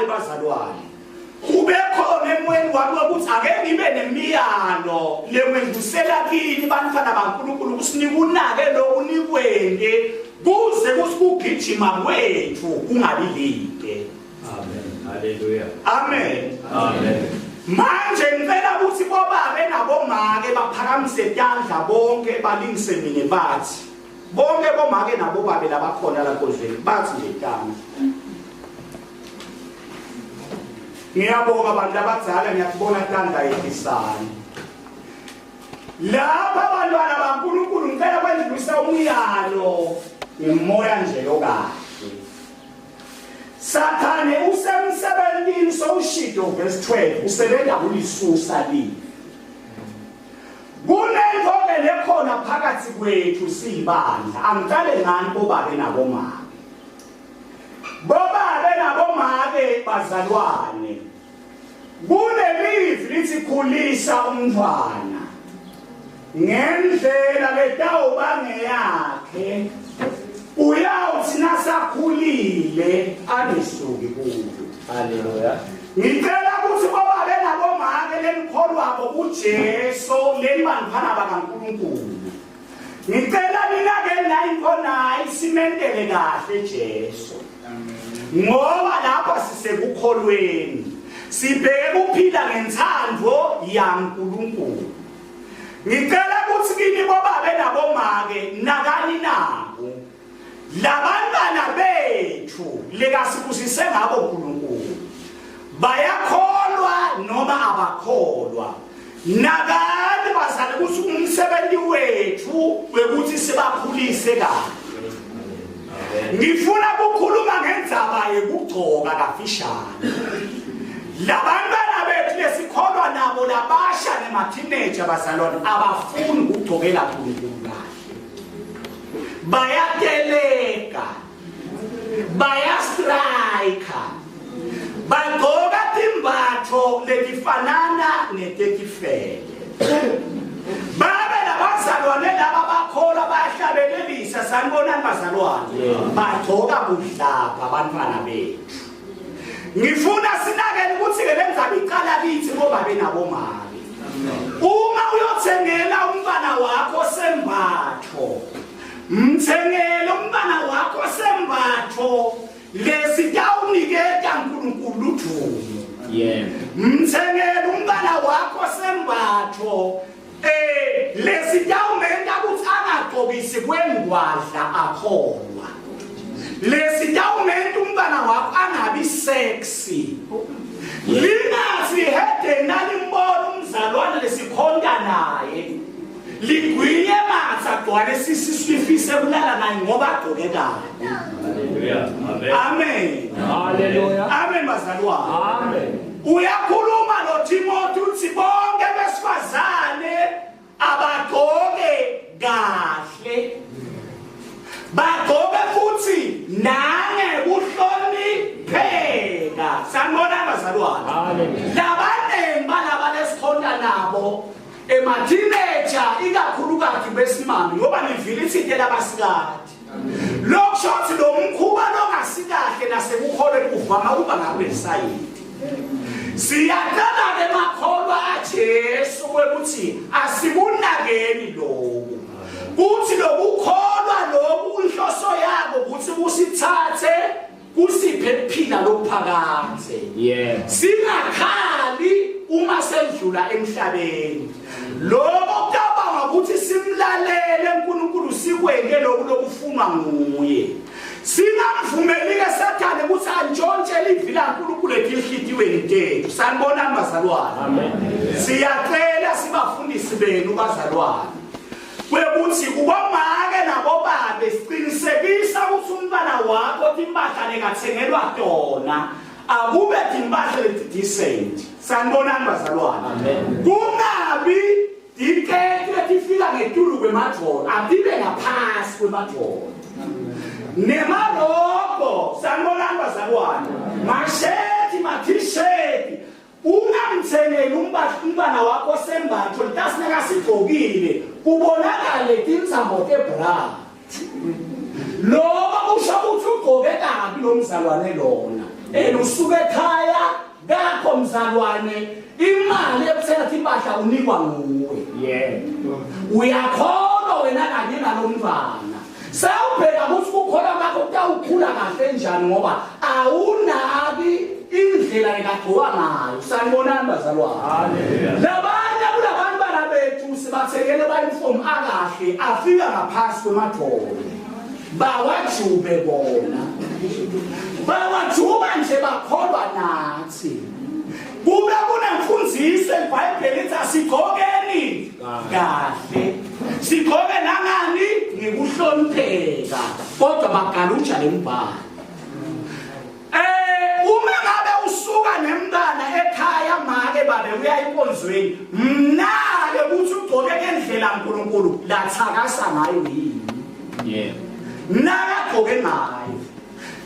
Ngicale bazalwane. Kube khona emoyeni wami ukuthi ake ngibe nemiyalo lengwendlusela kini bantwana baNkulunkulu kusinika unake lokhu nikwente kuze kusikugijima kwethu kungabi lide. Amen. Hallelujah. Amen. Amen. Manje ngicela ukuthi bobabe nabomake baphakamise tandla bonke balingise mina bathi bonke bomake nabobabe labakhona la nkonzweni bathi nje tandla. Ngiyabonga abantu abadala ngiyakubona tandla yehlisani. Lapha abantwana baNkulunkulu ngicela kwendlulisa umyalo ngemoya nje lokahle. Sathane usemsebenzini sowushido verse 12 usebenza kulisusa live. Kunento ke lekhona phakathi kwethu siyibandla angiqale ngani bobabe nabomama. Bobabe nabomake bazalwane. Kunelivi lithi khulisa umntwana ngendlela letawuba ngeyakhe uyawuthi nasakhulile angesuki kuyo. Haleluya. Ngicela ukuthi bobabe nabomake lenikholwako kuJesu leli bantwana bakaNkulunkulu. Ngicela ninake 909 simentele kahle Jesu. Ngoba lapha sisekukholweni. Sibheke kuphila ngenthando yaNkulunkulu. Ngicela ukuthi kini bobabe nabomake nakani naku. Labantwana bethu lekasibusise ngabo uNkulunkulu bayakholwa noma abakholwa nakani bazale ukuthi umsebenzi wethu wekuthi sibakhulise kahle ngifuna ukukhuluma ngendzaba yekugcoka kafishane labantwana bethu lesikholwa nabo labasha nema-teenager bazalwane abafuni ukugcokela uNkulunkulu kahle bayateleka bayastrika bagqoka timbatho letifanana netetifele babe labazalwane laba bakholwa bayahlabelelisa sanibonani bazalwane bagqoka budlabha abantwana bethu ngifuna sinakele ukuthi-ke le ndaba iqala kithi ngobabe nabomake Uma uyothengela umntwana wakho sembatho, mthengele umntwana wakho sembatho lesitawuniketa uNkulunkulu udumo. Yebo. Mthengele umntwana wakho sembatho eh lesitawumenta ukuthi angagcokisi kwengwadla akholwa. Lesitawumenta umntwana wakho angabi sexy. Lingathi hede nalimbona umzalwane lesikhonta naye. Ligwinye matha gcwale sisi sifise kulala naye ngoba agqoke kabi. Hallelujah. Amen. Amen. Hallelujah. Amen bazalwane. Amen. Uyakhuluma lo Timothy uthi bonke besifazane abagqoke kahle bagqoke futhi nange kuhlonipheka sanibona bazalwane labaningi balaba lesikhonta nabo ema-teenager ikakhulukazi besimame ngoba nivile ithinte labasikati Lokusho ukuthi lo mkhuba longasikahle nasekukholweni uvama ukuba ngakulesayidi. Siyacela ke makholwa aJesu ukuthi asikunakeni lokhu. Kuthi lokukholwa lokhu inhloso yako ukuthi kusithathe kusiphe kuphila lokuphakade. Yebo. Singakhali uma sendlula emhlabeni. Lokho kucabanga ukuthi simlalele uNkulunkulu sikwente lokhu lokufunwa nguye. Singamvumeli ke Sathane ukuthi antshontshe livi laNkulunkulu etinhlitiyweni tethu. Sanibonani bazalwane. Amen. Siyacela sibafundisi benu bazalwane. Kwekuthi kubomake nabobabe siqinisekisa ukuthi umntwana wakho timpahla lekathengelwa tona akube timpahla leti decent. Sanibonani bazalwane. Amen. Kungabi tiketi letifika ngetulu kwemadvolo, atibe ngaphasi kwemadvolo. Nemarobho, sanibonani bazalwane. Masheti, ma-t-shirt, ungamthengeli umntwana wakho sembatho litasineka sigqokile kubonakale tintsambo tebra. Lokho kusho ukuthi ugqoke kabi lo mzalwane lona. And usuke ekhaya kakho mzalwane imali yokuthenga impahla unikwa nguwe. Yebo. Uyakholwa wena kanye nalomntwana. Sewubheka ukuthi ukukholwa kwakho kutawukhula kahle njani ngoba awunabi indlela lekagcoka ngayo. Sanibonani bazalwane. Hallelujah. Labanye kulabantwana bethu sibathengele ba-uniform akahle afika ngaphasi kwemadolo. Bawajube bona. Bawajuba nje bakholwa nathi. Kube kunemfundiso eBhayibhelini ithi asigqokeni kahle. Sigqoke nangani ngikuhlonipheka kodwa bagaluja lembhalo. Uma ngabe usuka nemntana ekhaya make babe uya enkonzweni mnake ukuthi ugcoke ngendlela uNkulunkulu lathakasa ngayo yini. Yebo. Nakagcoke ngayo.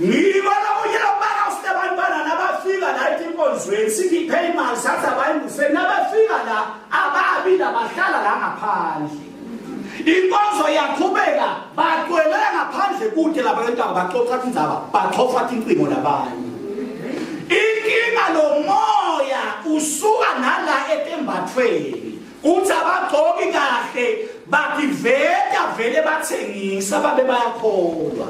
Ngibona okunye lokubala usibantwana nabafika la enkonzweni sithi pay imali sathi abayinguseni nabafika la ababi labahlala la ngaphandle. Inkonzo iyaqhubeka bacwelela ngaphandle kude laba bantwana baxoxa indzaba baxhofa incingo labanye. Inkinga lo moya usuka nala etembathweni uthi abagcoki kahle bativeta vele bathengisa babe bayakholwa.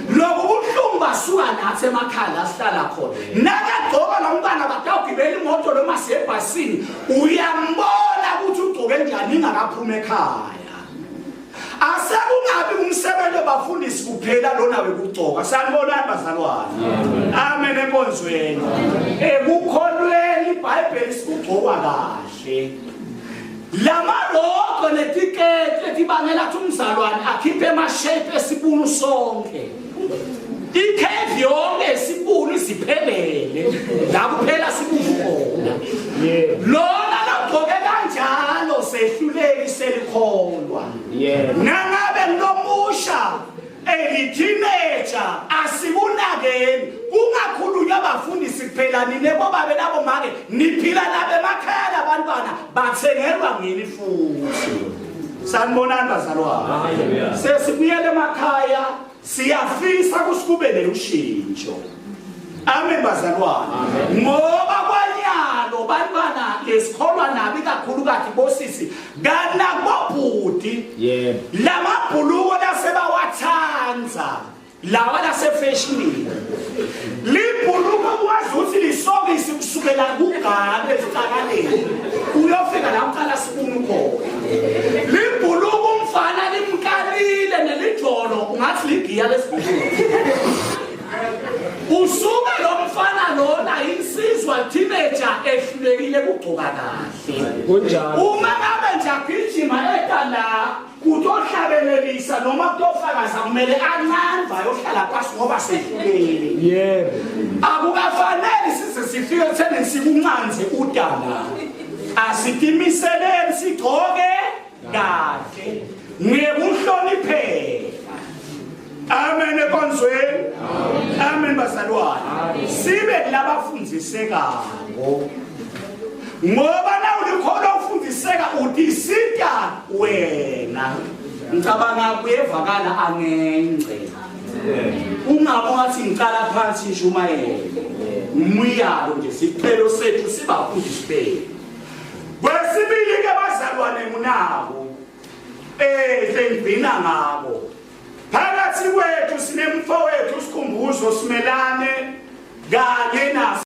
Lobu buhlungu basuka nathi emakhaya la sihlala khona. Nakagcoka lo mntwana batawugibela imoto noma siyebhasini uyambona ukuthi ugcoke njani ingakaphuma ekhaya. Asekungabi umsebenzi wabafundisi kuphela lona wekugcoka. Sanibonani bazalwane. Amen enkonzweni. Ekukholweni iBhayibheli sikugcoka kahle. Lamaloko netiketi letibangela ukuthi umzalwane akhiphe emashape esibunu sonke. Icave yonke esibunu isiphelele. La kuphela sibunu khona. Yebo. Lona logqoke kanjalo sehluleki selikholwa. Yebo. Nangabe lomusha eliteenager asikunakeni kungakhulunywa abafundisi kuphela nine bobabe labo make niphila labo emakhaya labantwana bathengelwa ngini futhi. Sanibonani bazalwane. Hallelujah. Sesibuyele emakhaya siyafisa ukuthi kube nelushintsho. Amen bazalwane. Ngoba kwanyalo bantwana lesikholwa nabo ikakhulukazi bosisi kana bobhuti Yebo. lamabhuluko lasebawathanda lawa lasefashionini libhuluko kwazi ukuthi lisokisi kusukela kugane ezicakaleni uyofika la uqala sibunu khona libhuluko umfana limkalile nelijolo ungathi ligiya lesibhuluko usuka lo mfana lona insizwa teenager ehlulekile kugcoka kahle. Kunjalo. Uma ngabe nje agijima eta la kutohlabelelisa noma kutofakaza kumele ancanva ayohlala phansi ngoba sehlulekile. Yebo. Akukafanele size sifike ekutheni sikuncanze udaba. Asitimiseleni sigcoke kahle ngekuhlonipheka. Amen enkonzweni. Amen bazalwane. Sibe labafundisekako. Ngoba na ulikholwa ufundiseka utisita wena. Ngicabanga kuyevakala angengce. Ungabe ungathi ngicala phansi inshumayelo. Umuyalo nje sicelo sethu sibafundisi bethu. Kwesibili ke bazalwane ngunako. Sengigcina ngabo. Phakathi kwethu sinemfowethu uSikhumbuzo Simelane kanye naso